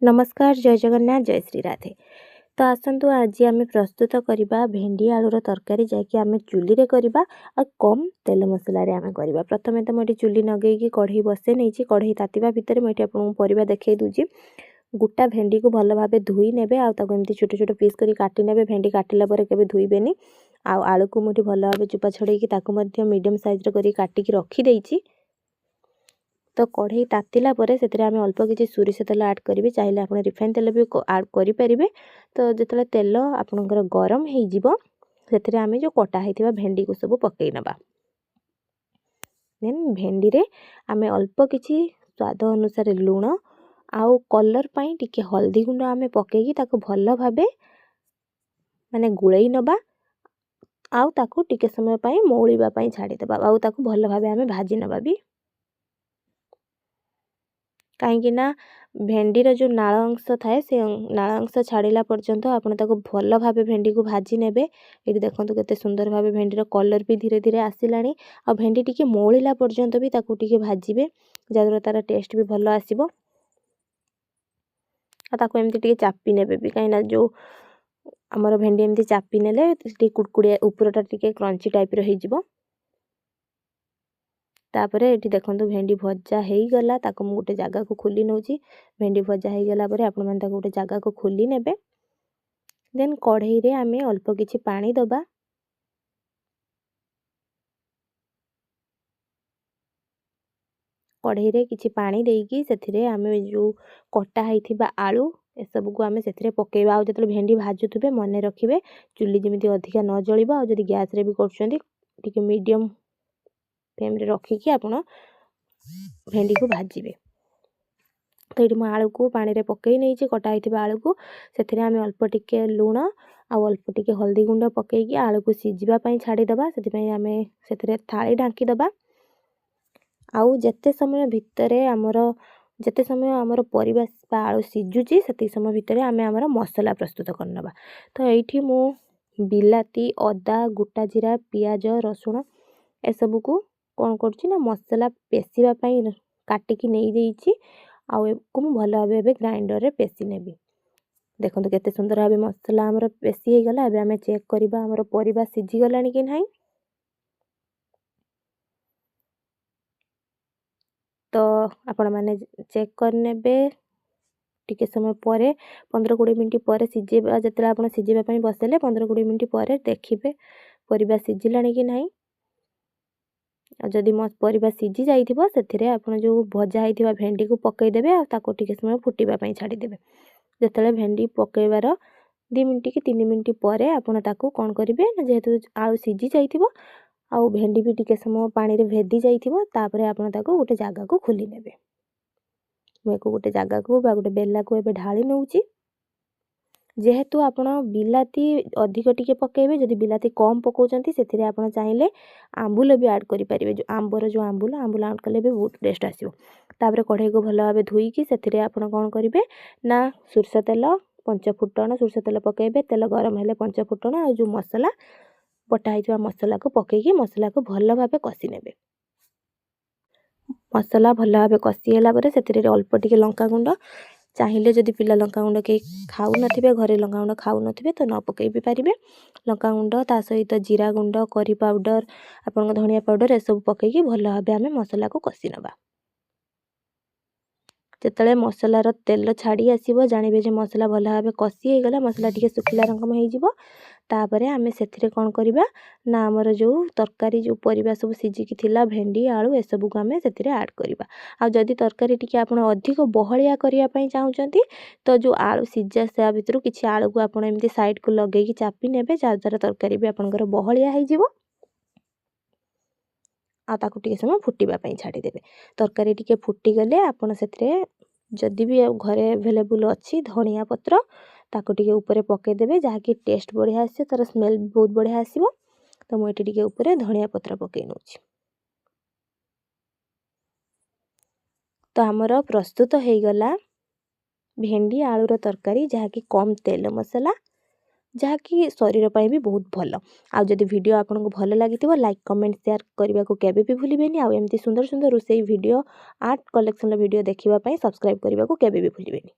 ନମସ୍କାର, ଜୟ ଜଗନ୍ନାଥ, ଜୟ ଶ୍ରୀ ରାଧେ। ତ ଆସନ୍ତୁ ଆଜି ଆମେ ପ୍ରସ୍ତୁତ କରିବା ଭେଣ୍ଡି ଆଳୁର ତରକାରୀ, ଯାହାକି ଆମେ ଚୁଲିରେ କରିବା ଆଉ କମ୍ ତେଲ ମସଲାରେ ଆମେ କରିବା। ପ୍ରଥମେ ତ ମୁଁ ଏଠି ଚୁଲି ଲଗେଇକି କଢ଼େଇ ବସେଇ ନେଇଛି। କଢ଼େଇ ତାତିବା ଭିତରେ ମୁଁ ଏଠି ଆପଣଙ୍କୁ ପରିବା ଦେଖାଇ ଦେଉଛି। ଗୋଟା ଭେଣ୍ଡିକୁ ଭଲ ଭାବେ ଧୋଇ ନେବେ ଆଉ ତାକୁ ଏମିତି ଛୋଟ ଛୋଟ ପିସ୍ କରି କାଟି ନେବେ। ଭେଣ୍ଡି କାଟିଲା ପରେ କେବେ ଧୋଇବେନି। ଆଉ ଆଳୁକୁ ମୁଁ ଏଠି ଭଲ ଭାବେ ଚୋପା ଛଡ଼େଇକି ତାକୁ ମଧ୍ୟ ମିଡ଼ିୟମ୍ ସାଇଜ୍ର କରି କାଟିକି ରଖିଦେଇଛି। ତ କଢ଼େଇ ତାତିଲା ପରେ ସେଥିରେ ଆମେ ଅଳ୍ପ କିଛି ସୋରିଷ ତେଲ ଆଡ଼୍ କରିବେ। ଚାହିଁଲେ ଆପଣ ରିଫାଇନ୍ ତେଲ ବି ଆଡ଼୍ କରିପାରିବେ। ତ ଯେତେବେଳେ ତେଲ ଆପଣଙ୍କର ଗରମ ହେଇଯିବ, ସେଥିରେ ଆମେ ଯେଉଁ କଟା ହେଇଥିବା ଭେଣ୍ଡିକୁ ସବୁ ପକାଇ ନେବା। ଦେନ୍ ଭେଣ୍ଡିରେ ଆମେ ଅଳ୍ପ କିଛି ସ୍ୱାଦ ଅନୁସାରେ ଲୁଣ ଆଉ କଲର୍ ପାଇଁ ଟିକେ ହଳଦୀ ଗୁଣ୍ଡ ଆମେ ପକାଇକି ତାକୁ ଭଲ ଭାବେ ମାନେ ଗୋଳେଇ ନେବା ଆଉ ତାକୁ ଟିକେ ସମୟ ପାଇଁ ମଉଳିବା ପାଇଁ ଛାଡ଼ିଦେବା, ଆଉ ତାକୁ ଭଲ ଭାବେ ଆମେ ଭାଜି ନେବା ବି। କାହିଁକି ନା ଭେଣ୍ଡିର ଯେଉଁ ନାଳ ଅଂଶ ଥାଏ, ସେ ନାଳ ଅଂଶ ଛାଡ଼ିଲା ପର୍ଯ୍ୟନ୍ତ ଆପଣ ତାକୁ ଭଲ ଭାବେ ଭେଣ୍ଡିକୁ ଭାଜି ନେବେ। ଏଇଠି ଦେଖନ୍ତୁ କେତେ ସୁନ୍ଦର ଭାବେ ଭେଣ୍ଡିର କଲର୍ ବି ଧୀରେ ଧୀରେ ଆସିଲାଣି। ଆଉ ଭେଣ୍ଡି ଟିକେ ମଉଳିଲା ପର୍ଯ୍ୟନ୍ତ ବି ତାକୁ ଟିକେ ଭାଜିବେ, ଯାହାଦ୍ୱାରା ତା'ର ଟେଷ୍ଟ ବି ଭଲ ଆସିବ। ଆଉ ତାକୁ ଏମିତି ଟିକେ ଚାପି ନେବେ ବି, କାହିଁକିନା ଯେଉଁ ଆମର ଭେଣ୍ଡି ଏମିତି ଚାପି ନେଲେ ଟିକେ କୁଡ଼କୁଡ଼ିଆ ଉପରଟା ଟିକେ କ୍ରଞ୍ଚି ଟାଇପ୍ର ହେଇଯିବ। ତାପରେ ଏଠି ଦେଖନ୍ତୁ ଭେଣ୍ଡି ଭଜା ହେଇଗଲା, ତାକୁ ମୁଁ ଗୋଟେ ଜାଗାକୁ ଖୋଲି ନେଉଛି। ଭେଣ୍ଡି ଭଜା ହେଇଗଲା ପରେ ଆପଣମାନେ ତାକୁ ଗୋଟେ ଜାଗାକୁ ଖୋଲି ନେବେ। ଦେନ୍ କଢ଼େଇରେ ଆମେ ଅଳ୍ପ କିଛି ପାଣି ଦେବା। କଢ଼େଇରେ କିଛି ପାଣି ଦେଇକି ସେଥିରେ ଆମେ ଯେଉଁ କଟା ହେଇଥିବା ଆଳୁ ଏସବୁକୁ ଆମେ ସେଥିରେ ପକାଇବା। ଆଉ ଯେତେବେଳେ ଭେଣ୍ଡି ଭାଜୁଥିବେ ମନେ ରଖିବେ ଚୁଲି ଯେମିତି ଅଧିକା ନ ଜଳିବ। ଆଉ ଯଦି ଗ୍ୟାସ୍ରେ ବି କରୁଛନ୍ତି, ଟିକେ ମିଡ଼ିୟମ୍ ଫ୍ଲେମ୍ରେ ରଖିକି ଆପଣ ଭେଣ୍ଡିକୁ ଭାଜିବେ। ତ ଏଇଠି ମୁଁ ଆଳୁକୁ ପାଣିରେ ପକାଇ ନେଇଛି, କଟା ହେଇଥିବା ଆଳୁକୁ। ସେଥିରେ ଆମେ ଅଳ୍ପ ଟିକେ ଲୁଣ ଆଉ ଅଳ୍ପ ଟିକେ ହଳଦୀ ଗୁଣ୍ଡ ପକାଇକି ଆଳୁକୁ ସିଝିବା ପାଇଁ ଛାଡ଼ିଦେବା। ସେଥିପାଇଁ ଆମେ ସେଥିରେ ଥାଳି ଢାଙ୍କିଦେବା। ଆଉ ଯେତେ ସମୟ ଆମର ପରିବା ବା ଆଳୁ ସିଝୁଛି, ସେତିକି ସମୟ ଭିତରେ ଆମେ ଆମର ମସଲା ପ୍ରସ୍ତୁତ କରିନେବା। ତ ଏଇଠି ମୁଁ ବିଲାତି, ଅଦା, ଗୋଟା ଜିରା, ପିଆଜ, ରସୁଣ ଏସବୁକୁ କ'ଣ କରୁଛି ନା ମସଲା ପେଶିବା ପାଇଁ କାଟିକି ନେଇଯାଇଛି। ଆଉ ଏକୁ ମୁଁ ଭଲ ଭାବେ ଏବେ ଗ୍ରାଇଣ୍ଡରରେ ପେଶି ନେବି। ଦେଖନ୍ତୁ କେତେ ସୁନ୍ଦର ଭାବେ ମସଲା ଆମର ପେଶି ହେଇଗଲା। ଏବେ ଆମେ ଚେକ୍ କରିବା ଆମର ପରିବା ସିଝିଗଲାଣି କି ନାହିଁ। ତ ଆପଣମାନେ ଚେକ୍ କରିନେବେ ଟିକେ ସମୟ ପରେ, 15-20 ମିନିଟ୍ ପରେ ସିଝେଇବା। ଯେତେବେଳେ ଆପଣ ସିଝେଇବା ପାଇଁ ବସେଇଲେ, 15-20 ମିନିଟ୍ ପରେ ଦେଖିବେ ପରିବା ସିଝିଲାଣି କି ନାହିଁ। ଆଉ ଯଦି ପରିବା ସିଝି ଯାଇଥିବ, ସେଥିରେ ଆପଣ ଯେଉଁ ଭଜା ହେଇଥିବା ଭେଣ୍ଡିକୁ ପକାଇଦେବେ ଆଉ ତାକୁ ଟିକେ ସମୟ ଫୁଟିବା ପାଇଁ ଛାଡ଼ିଦେବେ। ଯେତେବେଳେ ଭେଣ୍ଡି ପକାଇବାର 2 ମିନିଟ୍ କି 3 ମିନିଟ୍ ପରେ ଆପଣ ତାକୁ କ'ଣ କରିବେ ନା, ଯେହେତୁ ଆଳୁ ସିଝି ଯାଇଥିବ ଆଉ ଭେଣ୍ଡି ବି ଟିକେ ସମୟ ପାଣିରେ ଭେଦି ଯାଇଥିବ, ତାପରେ ଆପଣ ତାକୁ ଗୋଟେ ଜାଗାକୁ ଖୋଲି ନେବେ। ମୁଁ ୟାକୁ ଗୋଟେ ଜାଗାକୁ ବା ଗୋଟେ ବେଲାକୁ ଏବେ ଢାଳି ନେଉଛି। ଯେହେତୁ ଆପଣ ବିଲାତି ଅଧିକ ଟିକେ ପକାଇବେ, ଯଦି ବିଲାତି କମ୍ ପକାଉଛନ୍ତି ସେଥିରେ ଆପଣ ଚାହିଁଲେ ଆମ୍ବୁଲ ବି ଆଡ଼୍ କରିପାରିବେ। ଯେଉଁ ଆମ୍ବର ଯେଉଁ ଆମ୍ବୁଲ ଆଡ଼୍ କଲେ ବି ବହୁତ ଟେଷ୍ଟ ଆସିବ। ତାପରେ କଢ଼େଇକୁ ଭଲ ଭାବେ ଧୋଇକି ସେଥିରେ ଆପଣ କ'ଣ କରିବେ ନା ସୋରିଷ ତେଲ, ପଞ୍ଚ ଫୁଟଣ, ସୋରିଷ ତେଲ ପକାଇବେ। ତେଲ ଗରମ ହେଲେ ପଞ୍ଚ ଫୁଟଣ ଆଉ ଯେଉଁ ମସଲା ବଟା ହେଇଥିବା ମସଲାକୁ ପକାଇକି ମସଲାକୁ ଭଲ ଭାବେ କଷି ନେବେ। ମସଲା ଭଲ ଭାବେ କଷି ହେଲା ପରେ ସେଥିରେ ଅଳ୍ପ ଟିକେ ଲଙ୍କାଗୁଣ୍ଡ, ଚାହିଁଲେ ଯଦି ପିଲା ଲଙ୍କାଗୁଣ୍ଡ କେହି ଖାଉନଥିବେ, ଘରେ ଲଙ୍କାଗୁଣ୍ଡ ଖାଉନଥିବେ ତ ନ ପକାଇ ବି ପାରିବେ। ଲଙ୍କାଗୁଣ୍ଡ ତା ସହିତ ଜିରା ଗୁଣ୍ଡ, କରି ପାଉଡ଼ର, ଆପଣଙ୍କ ଧନିଆ ପାଉଡ଼ର ଏସବୁ ପକାଇକି ଭଲ ଭାବେ ଆମେ ମସଲାକୁ କଷି ନେବା। ଯେତେବେଳେ ମସଲାର ତେଲ ଛାଡ଼ି ଆସିବ, ଜାଣିବେ ଯେ ମସଲା ଭଲ ଭାବେ କଷି ହେଇଗଲା, ମସଲା ଟିକେ ଶୁଖିଲା ରକମ ହେଇଯିବ। ତାପରେ ଆମେ ସେଥିରେ କ'ଣ କରିବା ନା ଆମର ଯେଉଁ ତରକାରୀ, ଯେଉଁ ପରିବା ସବୁ ସିଝିକି ଥିଲା, ଭେଣ୍ଡି, ଆଳୁ ଏସବୁକୁ ଆମେ ସେଥିରେ ଆଡ଼୍ କରିବା। ଆଉ ଯଦି ତରକାରୀ ଟିକେ ଆପଣ ଅଧିକ ବହଳିଆ କରିବା ପାଇଁ ଚାହୁଁଛନ୍ତି, ତ ଯେଉଁ ଆଳୁ ସିଝା ତା ଭିତରୁ କିଛି ଆଳୁକୁ ଆପଣ ଏମିତି ସାଇଡ଼କୁ ଲଗେଇକି ଚାପି ନେବେ, ଯାହାଦ୍ୱାରା ତରକାରୀ ବି ଆପଣଙ୍କର ବହଳିଆ ହେଇଯିବ। ଆଉ ତାକୁ ଟିକେ ସମୟ ଫୁଟିବା ପାଇଁ ଛାଡ଼ିଦେବେ। ତରକାରୀ ଟିକେ ଫୁଟିଗଲେ ଆପଣ ସେଥିରେ ଯଦି ବି ଆଉ ଘରେ ଆଭେଲେବୁଲ୍ ଅଛି ଧନିଆ ପତ୍ର, ତାକୁ ଟିକେ ଉପରେ ପକାଇଦେବେ, ଯାହାକି ଟେଷ୍ଟ ବଢ଼ିଆ ଆସିବ, ତା'ର ସ୍ମେଲ୍ ବି ବହୁତ ବଢ଼ିଆ ଆସିବ। ତ ମୁଁ ଏଠି ଟିକେ ଉପରେ ଧନିଆ ପତ୍ର ପକାଇ ନେଉଛି। ତ ଆମର ପ୍ରସ୍ତୁତ ହେଇଗଲା ଭେଣ୍ଡି ଆଳୁର ତରକାରୀ, ଯାହାକି କମ୍ ତେଲ ମସଲା, ଯାହାକି ଶରୀର ପାଇଁ ବି ବହୁତ ଭଲ। ଆଉ ଯଦି ଭିଡ଼ିଓ ଆପଣଙ୍କୁ ଭଲ ଲାଗିଥିବ, ଲାଇକ୍, କମେଣ୍ଟ, ସେୟାର କରିବାକୁ କେବେ ବି ଭୁଲିବେନି। ଆଉ ଏମିତି ସୁନ୍ଦର ସୁନ୍ଦର ରୋଷେଇ ଭିଡ଼ିଓ, ଆର୍ଟ କଲେକ୍ସନର ଭିଡ଼ିଓ ଦେଖିବା ପାଇଁ ସବସ୍କ୍ରାଇବ୍ କରିବାକୁ କେବେ ବି ଭୁଲିବେନି।